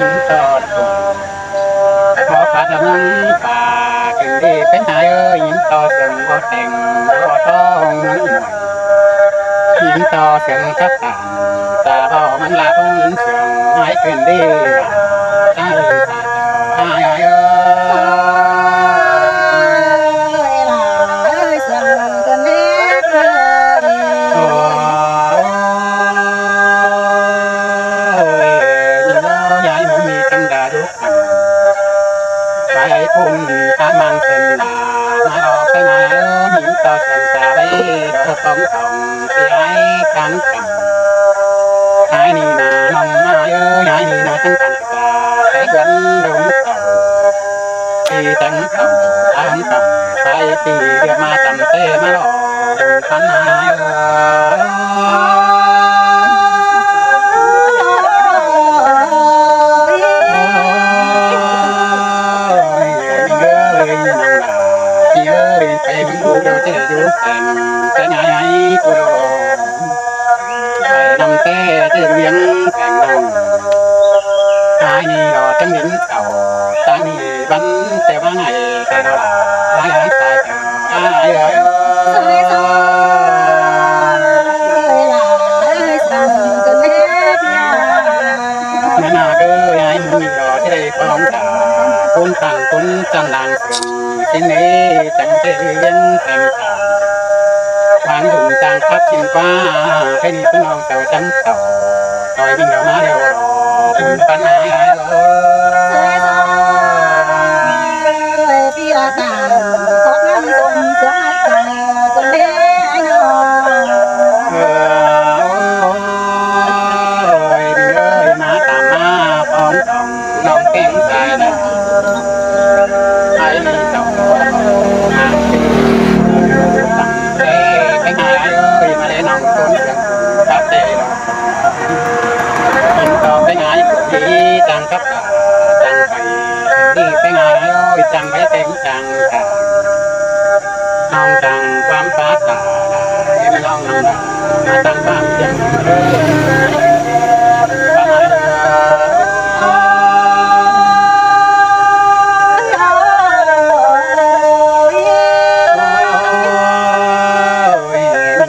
ຍິງຕໍ່ຕົງ ຂໍຂາດລະເມືອງຝາກຂຶ້ນດີເປັນນາຍເອີຍ ຍິງຕໍ່ເຊິ່ງບໍ່ແຕ່ງບໍ່ຕ້ອງເມືອງມວຍ ຍິງຕໍ່ເຊິ່ງກັບຕານ ຕາເວົ້າມັນລາຄົງເຊື່ອງ ຫາຍຂຶ້ນດີຕາຍຕາຍເອີຍ ໄປພຸ້ນທາງມັງເຊິ່ງນາ ມາອອກໄປນາເອີຍ ຍິງຕໍ່ເຊິ່ງຕາໄປດອກຂອງຂອງ ທີ່ໃຫ້ກາງກຳ ໃຫ້ນີ້ນານ້ອງນາເອີຍ ໃຫ້ນີ້ນາທັງກັນ ໄປເຮືອນດົງເຂົາ ທີ່ຕັ້ງເຂົາຕັ້ງເຂົາ ໃສ່ປີເດືອນມາຕຳເຕມາຫຼອກບຸນພັນນາເອີຍ ເອີຍ ນ້ອງຫຼ້າ ເອີຍ ໄປເບິ່ງດູເດີ ຈະໄດ້ຢູ່ແຂວງ ຈະຍ້າຍໃຫ້ກູໂດ ໄປນຳແຕ່ເຈວຽງແຂວງນອງ ອາຍນີ້ລໍຈັງດິນເຂົ້າ ຕານີ້ບັນແຕ່ວ່າໄງ ແຕ່ລະຫຼາຍສາຍເຈົ້າ ອາຍເອີຍ ເອີຍ ລະເອີຍ ສາຍເຈົ້າ ແມ່ນາເອີຍ ອາຍນີ້ລໍຈະໄດ້ຄອງດາ ຄຸນຄັງຄຸນຈັນດາງເຊິ່ງ ຊິນເອ ຈັງເຕວຽງແຂວງ ທາງດຸ່ມຈາງຄັບຊິນກວ່າ ໃຫ້ນີ້ພີ່ນ້ອງເຈົ້າຈັງເຈົ້າ ຕ່ອຍວິ່ງເຂົ້າມາແລ້ວ ບຸນປັນນາເອີຍ ເອີຍ ພີ່ອາຕາ ຂໍນຳຊົມສວງໃຫ້ເຈົ້າ ຈົນເດນ້ອງ ເອີຍ ເອີຍ ມາຕາມມາພ້ອມຕ້ອງ ນ້ອງແກງສາຍດາ ໃຫ້ເຈົ້າຂອງນາງເປັນ ເອີຍ ໄປຫາເອີຍ ມາແລນ້ອງຄົນເຊື່ອງ ຕັບແຕ່ລະ ກິນຕໍ່ໄປຫາຢູ່ດີ ຈັ່ງກັບຕາ ຈັ່ງໄປດີ ໄປຫາເອີຍ ຈັ່ງໄປແຕ່ງຈັ່ງຕາ ມາຕັ້ງບ້ານພຽງເດີ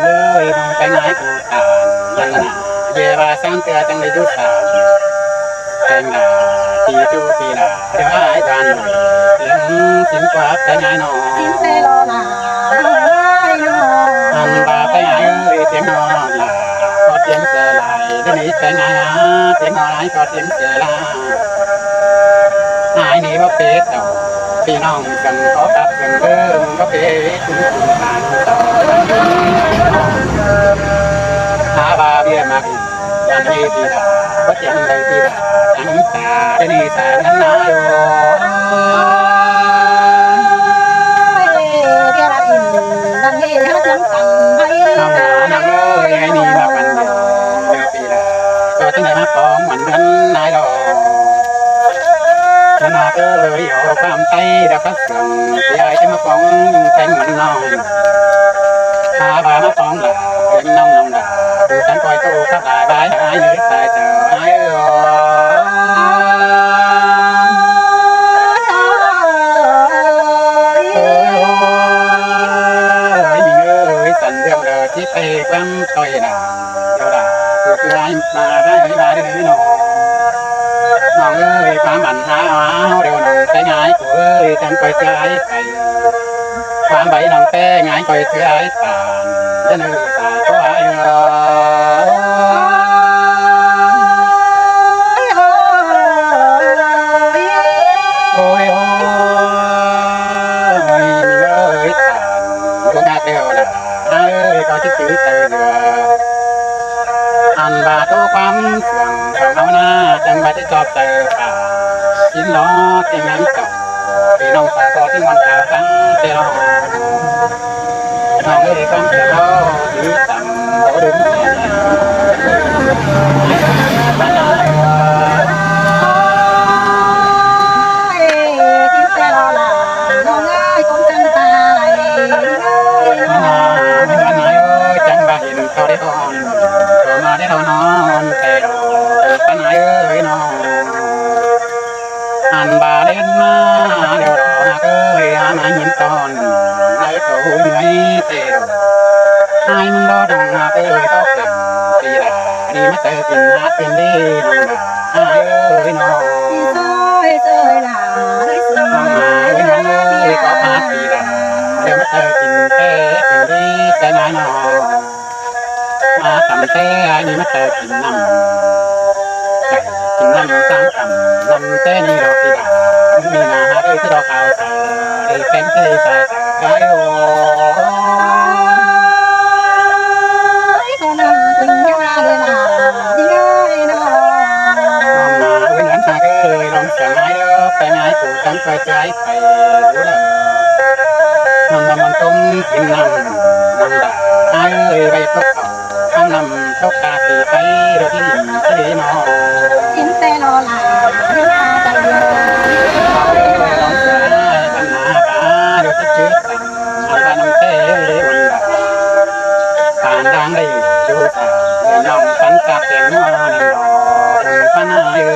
ເອີຍ ນ້ອງແປ້ງອ້າຍຜູ້ຕານ ເວລາສາມເທື່ອຈັ່ງໄດ້ຢຸດຕານ ແປ້ງຫຼ້າ ຕີຕູຕີຫຼ້າ ດຽວອ້າຍບ້ານ ຕຽງສິນກວ່າແປ້ງອ້າຍນ້ອງ ສິນແຕ່ລໍຫຼ້າ ອັນວ່າແປ້ງອ້າຍເອີຍ ຕຽງນອນຫຼ້າ ກໍຕຽງເສຍຫຼາຍ ດຽວນີ້ແປ້ງອ້າຍ ຕຽງນອນຫຼາຍ ກໍຕຽງເສຍຫຼາຍ ອ້າຍນີ້ບໍ່ເປັນດອກ ພີ່ນ້ອງຈັ່ງຂໍກັບຈັ່ງເບິ່ງ ບໍ່ເປັນ ຫາວ່າເບຍມາ ອັນນີ້ທີ່ວ່າບໍ່ເຈັບໃດທີ່ວ່າທັງຕາ ຈະນີ້ສານັ້ນນາໂຍ ເດລະອິນ ອັນນີ້ເຮົາຈັ່ງກຳໄວ້ ນ້ອງນານາງເອີຍ ໃຫ້ນີ້ມາປັນເດີ ເດີປີລາ ກໍຈັ່ງໄດ້ມາປອງມັນເງິນນາຍດອກ ນາເອີຍ ເອົາຄວາມໄຕດອກ ເຄື່ອງທີ່ອ້າຍຈະມາປ້ອງແຕ່ງມັນນ້ອງ ຖ້າວ່າມາປ້ອງລະເປັນນ້ອງນ້ອງດາ ຜູ້ສັນປ່ອຍໂຕກັບອ້າຍບາຍ ອ້າຍເອີຍ ສາຍເຈົ້າອ້າຍເອີຍ ເອີຍ ເອີຍ ສັນເລື່ອງເດີທີ່ໄປຄວາມຕ່ອຍນາ ດຽວດາ ຄືຄືອ້າຍມາໄດ້ເວລາເດີນ້ອງ ນ້ອງເອີຍ ຄວາມບັນຫາເຮົາດຽວນ້ອງໃສ່ງ່າຍ ເອີຍ ຈັ່ງໄປເທື່ອອ້າຍໄປ ຄວາມໃບນ້ອງແປ້ງອ້າຍໄປເທື່ອອ້າຍປານ ຈະເນີຕາຍກໍອ້າຍເອີຍ ໂອ້ຍ ໂອ້ຍ ເອີຍ ຕານ ບໍ່ງາດແລ້ວລະ ອ້າຍເອີຍ ກໍຊິຈື່ເຕີເຫຼືອ ອັນວ່າໂຕຄວາມເຊື່ອງຂອງເຮົານາ ຈັ່ງວ່າຊິຈອບເຕີປາ ກິນເນາະ ທີ່ງານເຈົ້າ ພີ່ນ້ອງສາກໍທີ່ມັນຈະຟັງແຕ່ລອ ນ້ອງເອີຍ ຟັງແຕ່ລອ ດີຕຳບໍ່ດຶງ ໂອ້ຍ ກິນແຕ່ລອລະ ນ້ອງເອີຍ ຄົງຈັງຕາຍ ນ້ອງເອີຍ ຈັງວ່າເຫັນເຂົາໄດ້ອ່ອນ ກໍມາໄດ້ເທົ່ານອນ ແຕ່ດອກປານອ້າຍເອີຍນ້ອງ ອັນວ່າເຫຼັ້ນມາແລ້ວດອກຮັກເອີຍ ຫາມາຍິນຕອນ ໃນໂຕຫຸຍເມື່ອຍແຕ່ດອກ ອ້າຍມັນບໍ່ດັງຮັກເອີຍ ກໍເປັນປີດາ ນີ້ມາເຕີກິນຫາເປັນດີນ້ອງດາ ອ້າຍເອີຍນ້ອງ ເອີຍ ເອີຍຫຼ້າ ເອີຍ ເອີຍ ນ້ອງເອີຍ ກໍພາປີດາ ດຽວມາເຕີກິນແຕ່ເປັນດີແຕ່ນາຍນ້ອງ ມາຕຳແຕ່ນີ້ມາເຕີກິນນ້ຳ ໄກ່ກິນນ້ຳຕາມຕຳ ນ້ຳແຕ່ນີ້ດອກອີ່ຫຼາ ມີໜ້າຫາກເອີຍຊິດອກຂາວໃສ ເອີຍແປ້ງເອີຍສາຍຕາກາຍໂອ ນ້ອງມາເອີຍ ເອີຍນ້ອງສາຍເອີຍ ໄປງາຍປູກັນໄປຈາຍໄປເດີ ນ້ອງນ້ຳມັນຕົ້ມກິນນ້ຳ ນ້ອງດາອ້າຍເອີຍ ໄວ້ຕົກເຂົ້າ ທາງນ້ຳຕົກກາສີໄປ ໂດຍທີ່ດິນສະເດນອ ກິນແຕ່ລໍຫຼາຍ ເດີ ນ້ອງສາຍ ບັນຫາກາ ໂດຍທີ່ຈື່ກັນ ອັນວ່ານ້ອງແຕ່ວັນດາ ປານດາງໄດ້ຢູ່ຕາ ເດີ ນ້ອງປັນຕາແກງນອນດອກ ເດີ ປັນຫາເອີຍ